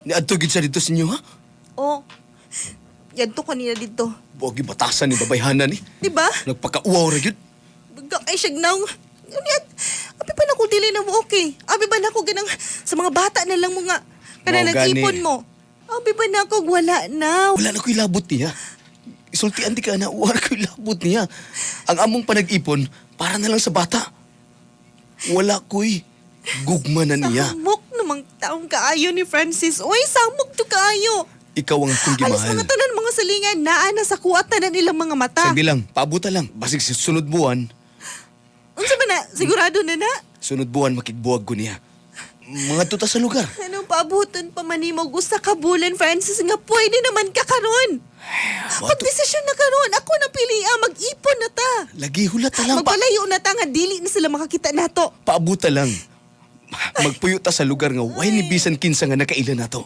Niadto gid siya dito sa inyo, ha? Oh. Yadto kanina dito. Buwag batasan ni babayhanan ni. Di ba? Nagpakauwaw ra gyud. Baga kay siya gnaw. Unya, abi pa na ko dili na mo okay. Abi ba na ko ganang sa mga bata na lang mo nga kana Mao gani. nag-ipon mo. Abi ba na ko wala na. Wala na ko'y labot niya. Isultian di ka na, wala ko'y labot niya. Ang among panag-ipon, para na lang sa bata. Wala ko'y gugma na niya. Samok namang taong kaayo ni Francis. Uy, samok to kaayo. Ikaw ang akong Alas gimahal. mga tanan mga salingan, naa na sa kuat tanan ilang mga mata. Sige lang, paabuta lang. Basig sa sunod buwan, Unsa ba na? Sigurado na na? Sunod buwan makigbuwag ko niya. Mga tuta sa lugar. Anong paabutan pa man nimo gusto ka bulan, Francis, nga pwede naman ka karon. Pagdesisyon na karon, ako na pili ah, mag-ipon na ta. Lagi hulat ta lang. Magpalayo na ta nga dili na sila makakita nato. Paabuta lang. Magpuyo ta sa lugar nga way ni bisan kinsa nga nakaila nato.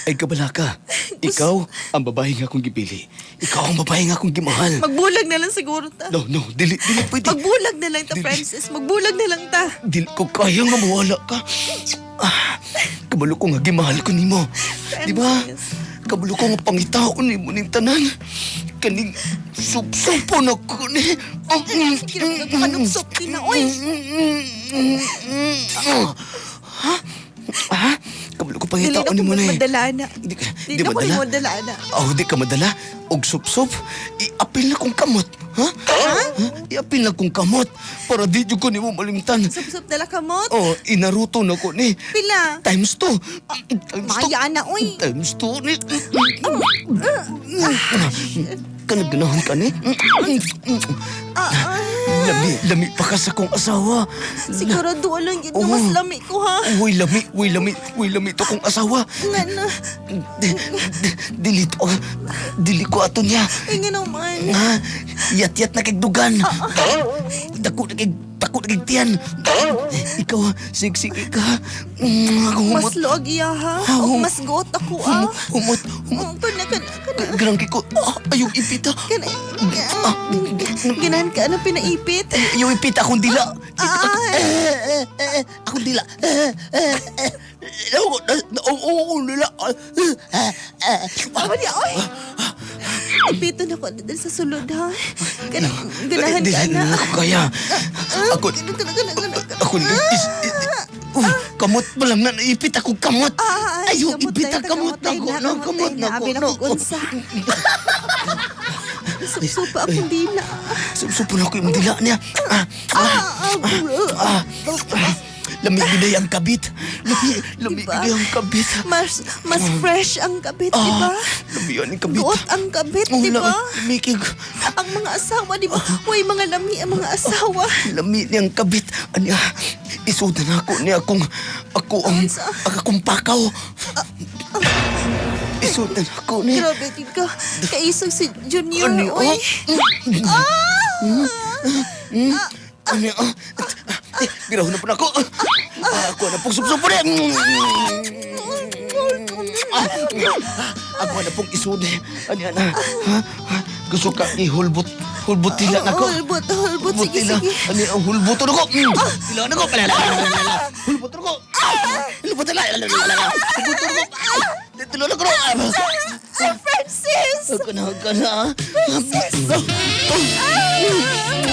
Ay kabala ka. Ikaw ang babae nga akong gipili. Ikaw ang babae nga akong gimahal. Magbulag na lang siguro ta. No, no, dili, dili pwede. Magbulag na lang ta, Dili. Francis. Magbulag na lang ta. Dili ko kaya nga mawala ka. Ah, kabalo ko nga gimahal ko nimo. Di ba? Francis. Kabalo ko nga pangitaon nimo ning tanan. Kaning supsupo na ko ni. Kanupsop din na, oy. Ha? Ha? Kabalo ko Dili na pangitaon ko nimo na eh. madala na. Di, Dili di na ko madala? nimo madala na. Oh, di ka madala. Og sup-sup. Iapil na kong kamot. Ha? Ha? Iapil na kong kamot. Para di jud ko nimo malimtan. Sup-sup dala kamot. Oh, inaruto na ko ni. Pila. Times two. Times two. Maya na, oy. Times two ni. Kanaganahan ka ni. Ah, ah. Lami, lami pa ka sa kong asawa. Sigurado lang yun na Oo. mas lami ko ha. Uy, lami, uy, lami, uy, lami to kong asawa. Nga na. Dili to, dili ko ato niya. Ay nga naman. Nga, yat-yat na kigdugan. Dako na kig, dako na kig tiyan. Ikaw, sigsige ka. Ako humot. Mas luag iya ha. Ah, O mas goot ako ah. Humot, humot. Oh, Kana, kana, kana. Grangki ko, ah, ayaw ipita. Kana, ganahan ka na pinaipit. Ayaw ipita akong dila. Ah. Eh, eh, eh, akong dila. Eh, eh, eh. Oo, dila. Eh, eh, eh. Aba niya, oy. Ipito na ko dahil sa sulod ha. Kana, ganahan Dili ka na. na ako kaya. Ako, Kana, kana, kana, kana. ako, is, is, uy, kamot pa lang na naipit ako kamot. Ah, ay, Ayaw, kamot ipita na, kamot na kamot ko. na, No, kamot na ko. Abi na No. kong unsa. Sup-supa akong dila. Supsupo na ako yung dila niya. Ah, ah, Ah, ah, ah. Lami giday ang kabit. Lami, lami Diba? giday ang kabit. Mas mas fresh ang kabit, di ba? Ah, lami yan ang kabit. Guot ang kabit, Oh, di ba? Lami, kig, Ang mga asawa, di ba? Uy, mga lami ang mga asawa. lami niyang kabit. Anya, isudan ako niya akong, ako ang, Unsa? ang akong pakaw. Isudan ako niya. Grabe din ka. Kaisog si Junior, Ano, uy. oh. Ano, ah, eh, biraho na po na ako. Ah, ako na pong supsupo na. Ah, ako na pong isod. Ano yan, ah? Ha? Ha? Gusto ka ihulbot. Hulbot tila na ko. Hulbot, hulbot. Sige, tila. sige. Ano yan, hulbot na ko. Tila na ko. Hulbot na ko. Hulbot na. Hulbot na ko. Tila na ko. Sir Francis! Huwag ka na, huwag ka na. Francis! Ah!